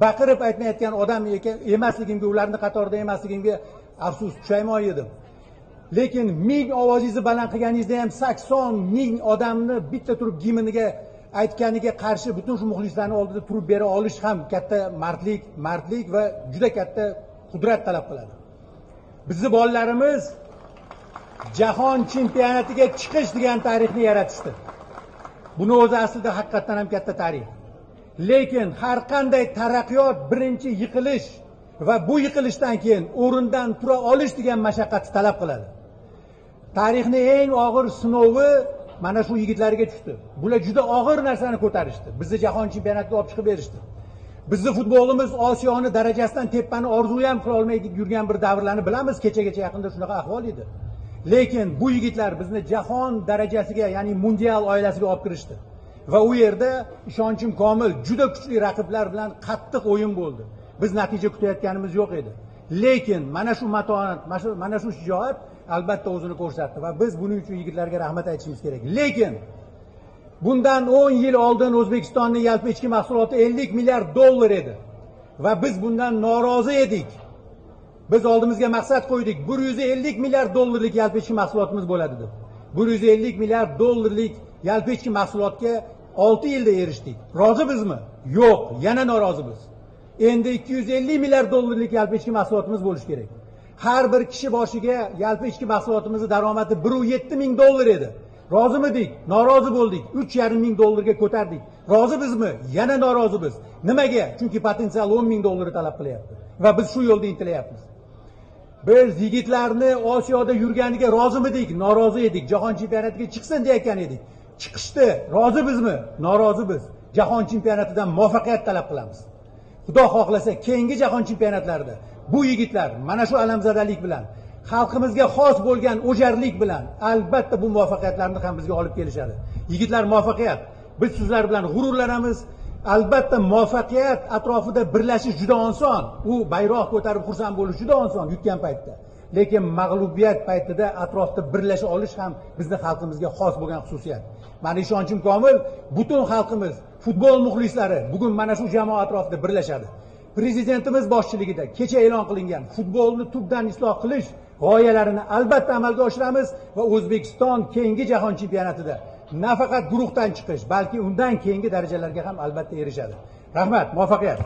Baqirib aytmayotgan odam emasligimga, ularning qatorida emasligimga afsus, pushaymon edim. Lekin 1000 ovozingizni baland qilganingizda ham 80 ming odamni bitta turib gimniga aytganiga qarshi butun shu muxlislarning oldida turib bera olish ham katta mardlik va juda katta qudrat talab qiladi. Bizni bolalarimiz jahon chempionatiga chiqish degan tarixni yaratishdi. Buni o'zi aslida haqiqatdan ham katta tarix. Lekin har qanday taraqqiyot birinchi yiqilish va bu yiqilishdan keyin o'rindan tura olish degan mashaqqatni talab qiladi. Tarixning eng og'ir sinovi mana shu yigitlarga tushdi. Bular juda og'ir narsani ko'tarishdi. Bizni jahon chempionatiga olib chiqib berishdi. Bizni futbolimiz Osiyoni darajasidan tepani orzu ham qila olmay yurgan bir davrlarni bilamiz. Kechagacha yaqinda shunaqa ahvol edi. Lekin bu yigitlar bizni jahon darajasiga, ya'ni mundial oilasiga olib kirishdi. Va u yerda ishonchim komil, juda kuchli raqiblar bilan qattiq o'yin bo'ldi. Biz natija kutayotganimiz yo'q edi. Lekin mana shu matonat, mana shu shijoat albatta o'zini ko'rsatdi va biz buning uchun yigitlarga rahmat aytishimiz kerak. Lekin bundan 10 yil oldin O'zbekistonning yalpi ichki mahsuloti 50 milliard dollar edi va biz bundan norozi edik. Biz oldimizga maqsad qo'ydik, 150 milliard dollarlik yalpi ichki mahsulotimiz bo'ladi deb. 150 milliard dollarlik yalpi ichki mahsulotga 6 yilda erishdik. Rozimizmi? Yo'q, yana norozimiz. Endi 250 milliard dollarlik yalpi ichki mahsulotimiz bo'lishi kerak. Har bir kishi boshiga yalpi ichki mahsulotimizning daromadi 1,7 ming dollar edi. Rozimidik? Norozi bo'ldik. 3,5 ming dollarga ko'tardik. Rozimizmi? Yana norozimiz. Nimaga? Chunki potensial 10 ming dollarni talab qilyapti va biz shu yo'lda intilyapmiz. Biz yigitlarni Osiyoda yurganiga rozimidik? Norozi edik. Jahon chempionatiga chiqsin deyotgan edik. Chiqishdi. Rozimizmi? Norozimiz. Jahon chempionatidan muvaffaqiyat talab qilamiz. Xudo xohlasa keyingi jahon chempionatlarida bu yigitlar mana shu alamzadalik bilan, xalqimizga xos bo'lgan o'jarlik bilan albatta bu muvaffaqiyatlarni ham bizga olib kelishadi. Yigitlar, muvaffaqiyat. Biz sizlar bilan g'ururlanamiz. Albatta muvaffaqiyat atrofida birlashish juda oson. U bayroq ko'tarib xursand bo'lish juda oson yutgan paytda. Lekin mag'lubiyat paytida atrofda birlasha olish ham bizni xalqimizga xos bo'lgan xususiyat. Meni ishonchim komil, butun xalqimiz, futbol muxlislari bugun mana shu jamoa atrofida birlashadi. Prezidentimiz boshchiligida kecha e'lon qilingan futbolni tubdan isloh qilish g'oyalarini albatta amalga oshiramiz va O'zbekiston keyingi jahon chempionatida nafaqat guruhdan chiqish, balki undan keyingi darajalarga ham albatta erishadi. Rahmat, muvaffaqiyat.